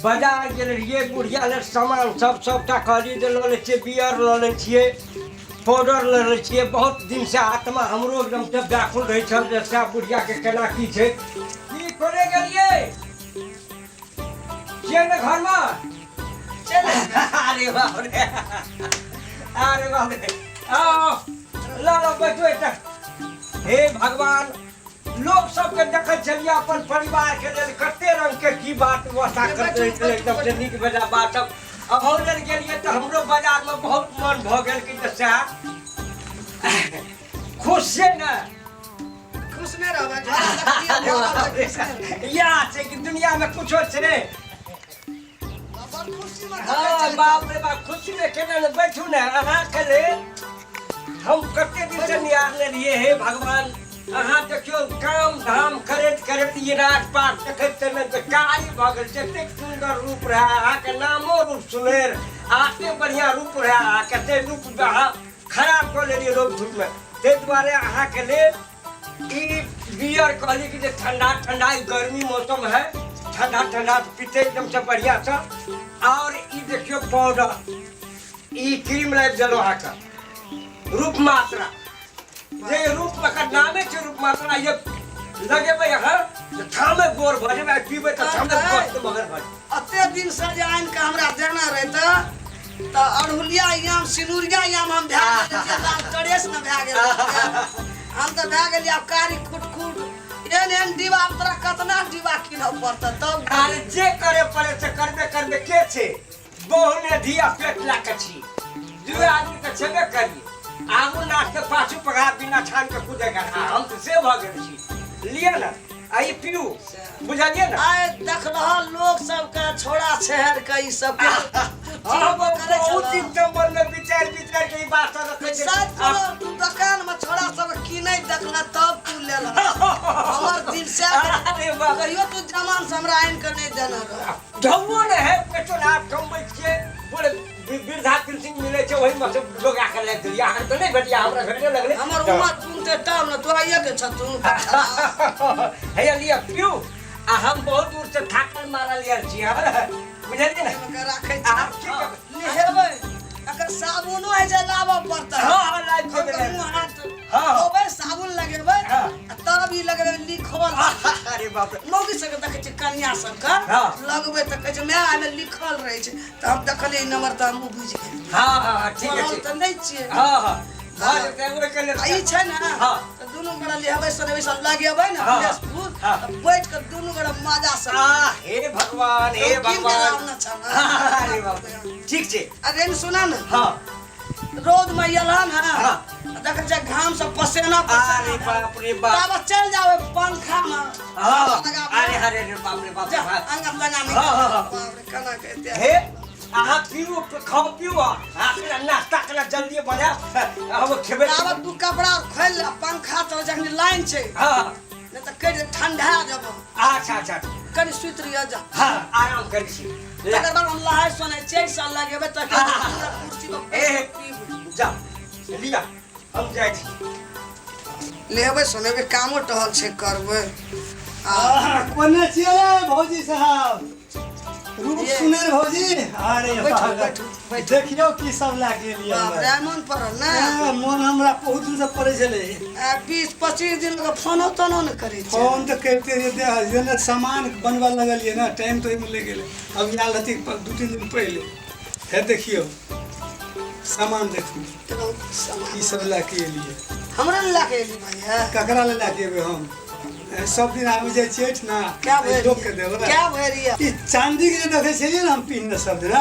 बाजार गेल रहियै, बुढ़िया लेल सामान सब सबटा कहलियै जे लऽ लै छियै, बियर लऽ लै छियै, पाउडर लऽ लै छियै। बहुत दिनसँ आत्मा हमरो एकदम से व्याकुल रहै छल जे सएह बुढ़ियाके केना की छै। की कोने गेलियै? छियै ने घरमे? चल। अरे बाप रे, अरे बाप रे, आओ ल ल बैठो एकटा। हे भगवान, लोक सबके देखै छलियै अपन परिवार के लेल कते रंग के की बात व्यवस्था करैत रहै छलै, एकदम से नीक बेजा बात सब। अहूँ लेल गेलियै तऽ हमरो बाजारमे बहुत मन भऽ गेल कि जे सएह खुश छियै ने? खुश नहि रहबै? घर देखतियै, अरे भऽ बाप रहल रे, खुश नहि रहबै। इएह छै कि दुनियामे कुछो छै। बड़ खुशीमे देखै हाँ छलियै। बाप रे बाप, खुशी में केना ने बैठू ने। अहाँके लेल हम कते दिन से निहारने रहियै। हे भगवान, अहाँ देखियौ काम धाम करैत करैत ई राजपाट देखैत तऽ जे कारी भऽ गेल छै। एतेक सुन्दर रूप रहए अहाँके, नामो रूप सुनेर आ एतेक बढ़िआँ रूप रहए अहाँके, से रूप अहाँ खराब कऽ लेलियै रौद धूपमे। ताहि दुआरे अहाँके लेल ई बियर कहली कि जे ठंडा ठंडा ई गर्मी मौसम है, ठंडा ठंडा पीते एकदम से बढ़िया से। और ई देखियो पाउडर, ई क्रीम लाबि देलहुँ अहाँके रूप मात्रा, जे रूप एकर नामे छै रूप मात्रा। ये लगेबै अहाँ तऽ ठामे गोर भऽ जेबै, आ पीबै तऽ ठामे मस्त मगर भऽ जेबै। एते दिन से जे आनि कऽ हमरा देने रहितऽ तऽ अड़हुलिया याम सिनुरिया याम हम भए गेल, लाल टरेस ने भए गेल हम तऽ भए गेलियै आब कारी खुट खुट। एहन एहन डिब्बा तोरा कतना डिब्बा कीनऽ पड़तऽ तब? अरे जे करे पड़े से करबे करबे के छै, बहुने धिया पेट लए के छी, दू आदमी तऽ छेबे करी। आगू नाच के पाछू पघा, बिना छान के कूदे के हम तऽ से भऽ गेल छी। लिअ ने, आ ई पीऊ, बुझलियै ने? आइ देखलह लोक सबके छोड़ा शहर के ई सब के तू हाँ, चीज करै बहुत छलह। दिन से मन में विचार विचार के ई बात सब रखै छै। शायद कोनो तू दुकान में छोड़ा सब किनै देखला तब तू लेलह। हमर दिल से अरे बाप, कहियो तू जमान से हमरा आनि के नहि देने रह। ढौओ ने है, पेटो ने आब कमबै छियै, पूरे वृद्धा पेंशन मिलै छै, ओहिमे से जोगा के लाबि देलियै। अहाँके तऽ नहि भेटैया, हमरा भेटे लगलै। हमर उमर पुनते तब ने, तोरा के छ तू। हैया लिअ पियू, आ हम बहुत दूर से थाकल मारल आयल छी, हँ, बुझलियै ने? राखै आब छी की करबै? नहेबै, एकर साबुनो होइ छै लाबऽ पड़तै। हाँ, लाबि हम देबै। तऽ मुँह हाथ धोबै, साबुन लगेबै आ तब ई लगेबै लिखल। अरे बाप रे। मौगी सबके देखै छियै, कनिया सबके लगबै तऽ कहै छै माय एहिमे लिखल रहै छै, तऽ हम देखलियै ई नंबर तऽ हमहूँ बुझि गेलियै। हाँ हाँ हाँ, ठीक पढ़ल है। तऽ नहि छियै। हाँ हाँ भऽ जेतै, ओहिके लेल आ ई छै ने तऽ दुनू गोरा लेबै सोनेबै सब लगेबै ने फ्रेश फूल, तऽ बैठ कऽ दुनू गोरा मजा से। आ हे भगवान, हे कीन के भगवान। लाबने छल। अरे बाप रे, ठीक छै। अरे ने सुना ने। हाँ। रौद में एलहन है, देखै छै घाम से पसेना पसेना। अरे बाप रे बाप। तब चल जाओ पंखा में लगाबै। अरे अरे अरे बाप रे बाप। जा, अंगा तंगा नहीं। हाँ, हाँ, हाँ। बाप रे, केना के एते। हे अहाँ पीबू, खाउ पीबू, आ नाश्ता केना जल्दी बनायब, हम खेबै। ताबत तू कपड़ा आर खोलि ले, पंखा चल जखनी लाइन छै, नहि तऽ कटि ठंडा जेबो। अच्छा अच्छा अच्छा। कनि सुति रहियो जा। हाँ, आराम करै छी। ले। तकर बाद हम लहाय सोनाय चारि साल लगेबै तखन कुर्सी पर ए। पीबै। जा लिअ, हम जाइ छी। लेबै सोनेबै, कामो टहल छै करबै आ कोने छियै रे भौजी साहब? रूप सुनेर भौजी, अरे बैठू, बाप रे। बैठू, बैठू। देखियौ की सब लए के एलियै बाप हमरा। रे, मोन पड़ल ने? ए, मोन हमरा बहुत दिन से पड़ै छलै। आ 20-25 दिन के फोनो तोनो ने करै छै। फोन तऽ करिते रहियै, जेना सामान बनबऽ लगलियै ने, टाइम तऽ ओहिमे लागि गेलै। अब आयल रहती 2-3 दिन पहिले। हे देखियौ सामान, देखू। एगो सामान। की सब लए के एलियै। हमरा ने लए के एली भैया? ककरा लए लए के एबै हम? ए, सब दिन आबि जाइ छियै ना। क्या भरि? लोक के देबै। क्या भरि? ई चांदी के जे देखै छलियै ने हम पिन्हने सब दिन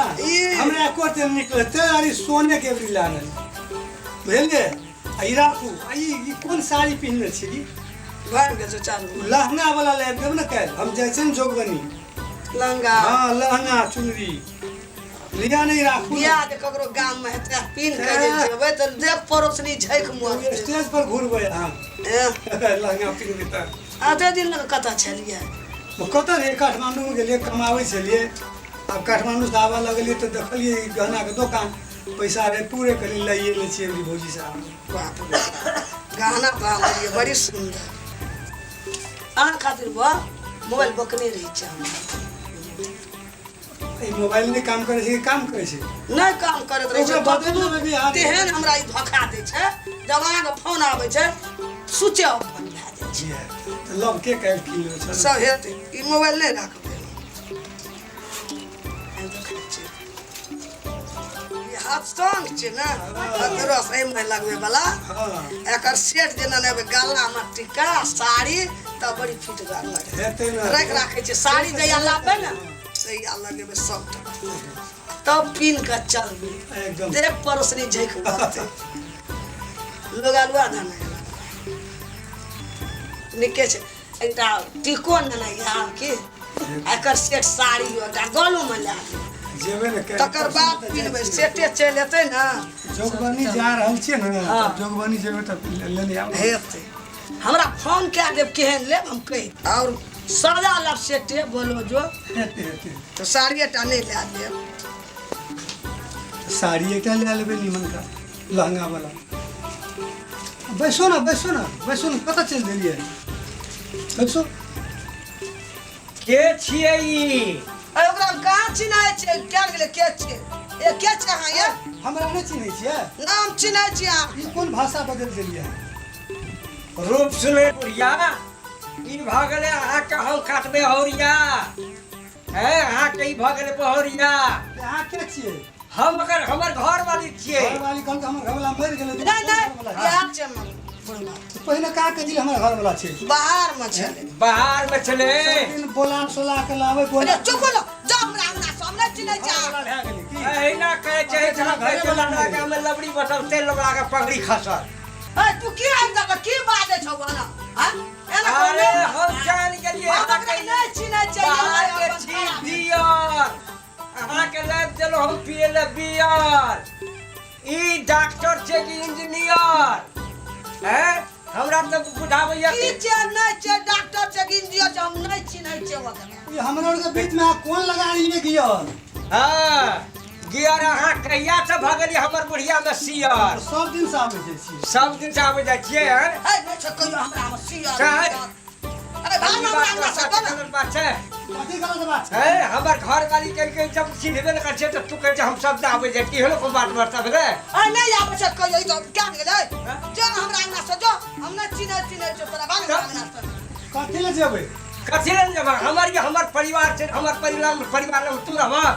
हमरा एको तेल निकलते आर ई सोने के एबरी लानल, बुझलियै? आ ई राखू। आ ई कोन साड़ी पिन्हने छी? भरि गेल छै चालू। लहंगा वाला लाबि देब ने काल्हि, हम जाइ छियै ने जोगबनी। लहंगा? हाँ, लहंगा चुनरी लिया नहीं, राखू। बियाह जे ककरो गाम में हेतै आ पीन के जे जेबै तऽ देख पड़ोसनी झैक मरतै। स्टेज पर घुरबै अहाँ लहंगा पिन्हबै तऽ। एते दिन लग कतऽ छलियै? कतऽ रहियै? काठमाण्डूमे गेलियै, कमाबै छलियै। आब काठमाण्डूसँ आबऽ लगलियै तऽ देखलियै ई गहनाके दोकान, पैसा रहै पूरे, कहलियै लैए लै छियै अबरी भौजी साहब। बाप रे बाप, गहना तऽ अहाँ लेलियै बड़ी सुन्दर। अहाँ खातिर बा मोबाइल बकने रहै छै हमरा। ई मोबाइल नहि काम करै छै कि काम करै छै? नहि काम करैत रहै छै। ओकरा बदलि देबै बिहार। तेहन हमरा ई धोखा दै छै, जब अहाँके फोन आबै छै स्विच ऑफ भए जाइ छै। जी है तऽ लव के काल्हि कीन लेबै चलू। सब हेतै, ई मोबाइल नहि राखबै। आइ देखै छियै। ई हथसंग छै ने, हथरस एहिमे लगबै वाला। हँ। एकर सेट जे नेबै गलामे टीका साड़ी तऽ बड़ी फिटगर लगै। हेतै ने। राखि राखै छै साड़ी, जहिया लाबबै ने तहिया लगेबै सबटा, तब पीन कऽ चलबै। एकदम। देख पड़ोसनी झैक मारतै लोग। आलुआ धान नीके छै। एकटा टीको नेने आब की एकर सेट साड़ी एकटा गलोमे लए लेब। जेबै ने काल्हि, तकर बाद परसू तऽ जाइ पिन्हबै। छियै। सेटे चलि एतै ने। जोगबनी जा रहल छियै ने? हँ। तऽ जोगबनी जेबै तऽ लेने आब। हेतै, हमरा फोन कए देब, केहन लेब हम कहि आओर सजा लेब सेटे बोलो जो। हेतै हेतै। तऽ साड़िए टा नहि लए लेब? साड़ी एकटा लए लेबै निमनका लहंगा वाला। बैसो ने, बैसो ने, बैसो ने। कतऽ चलि देलियै? बैसो। के छियै ई? अरे, ओकरा हम कहाँ चिन्है छियै? क्या गेलै? के छियै? ए, के छै अहाँ ये? हमरा नहि चिन्है छियै? नाम चिन्है छी अहाँ? ई कोन भाषा बदलि देलियै? रूप सुनै बुढ़िया, ई भऽ गेलै अहाँके हम काटबै हौरिया। हे, अहाँके ई भऽ गेलै बहरिया। अहाँ के छियै? हम अगर हमर घर वाली छियै। घरवाली कहलकै हमर घरवाला मरि गेलै। नहि नहि, घरवाला इएह छै हमर बुढ़वा। छै। पहिने कहाँ कहै छलै हमर घरवाला छै? बाहर मे छलै। बाहर मे छलै। सब दिन बोला सोला के लाबै बोला। अरे चुप हो जाओ, हमरा अंगना से हम नहि चिन्है छी अहाँ। घरवाला भए गेलै की? एहिना कहै छै। अच्छा, घरे वाला लबड़ा के हमे लबड़ी बसल तेल लबड़ा के पगड़ी खसल। ए, तू की आबि जाके की बाजै छौ एना? हँ, एना अरे कहने? हम जान गेलियै। हम ओकरा नहि चिन्है छियै। बाहर के अपन छी खराब। बियर अहाँके लाबि देलहुँ हम पियै लए बियर। ई डॉक्टर छै कि इंजीनियर? हैं, हमरा तऽ बुझाबैया की कि छै नहि छै, डॉक्टर छै कि इंजीनियर छै, हम नहि चिन्है छियै ओकरा। ई हमरा आरके बीच में अहाँ कोन लगा रही गियर? हँ, गियर अहाँ कहिया से भऽ गेलियै हमर बुढ़िया मे सियर? सब दिन से आबै जाइ छियै। सब दिन से आबै जाइ छियै, हैं? ए, नहि छै कहियो हमरा मे सियर। छै। अरे भाग ई हमरा बात अंगना से, गलत चल ना। बात छै। कथी गलत बात छै? हैं, हमर घर वाली कहि जब चिन्हबे नहि करै छै तऽ तू कहै छै हम सब दिन आबै जाइ छी, एहनो कोन बात वार्ता भेलै? अरे नहि आबै छै कहियो, ई तऽ क्या गेलै? हँ? जो ना हमरा अंगना से जो, हम नहि चिन्है चिन्है छियै तोरा। भाग हमरा अंगना से। कथी लए जेबै? कथी लए जेबै? हमर ये हमर परिवार छै, हमर परिवार परिवार लग तू रहबह,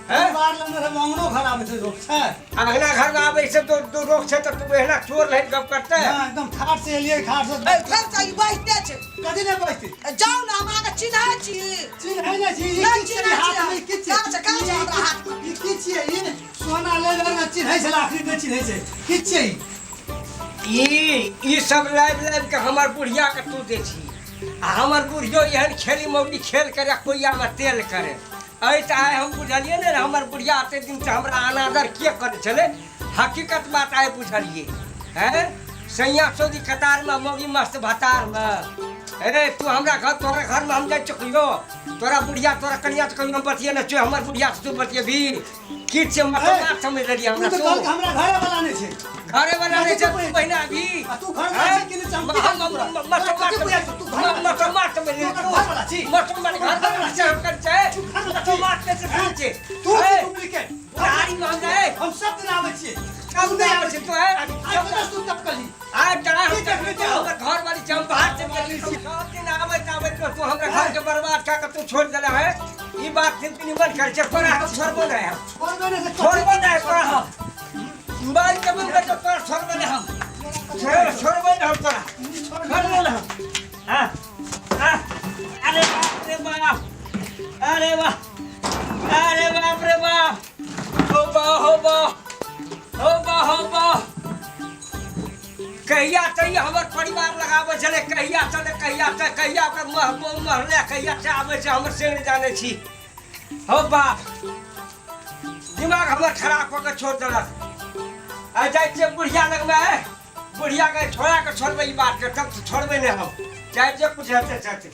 हैं? परिवार लग रहबै, अंगनो घर आबै छै, लोक छै। अगला घर में आबै छै तो दू रोक छै तऽ तू एहना चोर लहन गप करते? हँ, एकदम ठाठ से एलियै, ठाठ से। ए, फेर से ई बैठते छै। कथी नहि बैठते? ए, जाउ ने, हम अहाँके चिन्है छी। चिन्है नहि छी? ई नहि की छियै चिन्है हाथ छियै। मे? की छियै? कहाँ छै, कहाँ छै हमरा हाथ मे? ई की छियै? ई सोना ले ले ने चिन्है छलै, आखिरी नहि चिन्है छै। की छियै ई? ई ई सब लाबि लाबि के हमर बुढ़िया के तू दै छी आ हमर बुढ़ियो एहन खेली मौगी खेल करे, कोइया में तेल करे। एहि तऽ आइ हम बुझलियै ने, हमर बुढ़िया एते दिन से हमरा अनादर किए करै छलै, हकीकत बात आइ बुझलियै। हैं, सैया सऊदी कतार में, मौगी मस्त भतार में। ए, तू हमरा घर, तोरा घर में हम जाइ छियौ कहियो? तोरा बुढ़िया, तोरा कनिया से कहियो हम बतिये ने छियौ। हमर बुढ़िया से तू बतियेबी? की छियै मतलब समझ लेलियै तू हमरा? तऽ तू कहलक हमरा घरे वाला नहि छै। घरे वाला नहि छै, तू पहिने अभी आ तू घर वाला छै कि नहि छै, हम की जानी तोरा? कथी बुझाइ छौ? तू घर वाला छी? तू घर वाला छी? तू डुप्लीकेट। हम सब दिन आबै छियै। तू नहि आबै छी। आइ कतऽ सुतब कली? छोड़ देला है ई बात निमन कर छै, तोरा हम छोड़बो नहि हम। छोड़बे नहि से। छोड़बो नहि तोरा हम, मोबाइल के बंद कर, तोरा छोड़बो नहि हम, छोड़बो नहि हम तोरा, छोड़बो नहि हम। हाँ हाँ, अरे बाप रे बाप, अरे वाह, अरे बाप रे बाप, हो बा हो बा हो बा हो बा। कहिया से ई हमर परिवार लगाबै छलै, कहिया से ने कहिया से, कहिया ओकर मह मरले, कहिया से आबै छै हमर से नहि जानै छी। हो बाप, दिमाग हमर खराब कऽ के छोड़ि देलक। आइ जाइ छियै बुढ़िया लगमे, बुढ़िया के छोड़ा के छोड़बै ई बातके, तब छोड़बै नहि हम, चाहे जे कुछ हेतै से हेतै।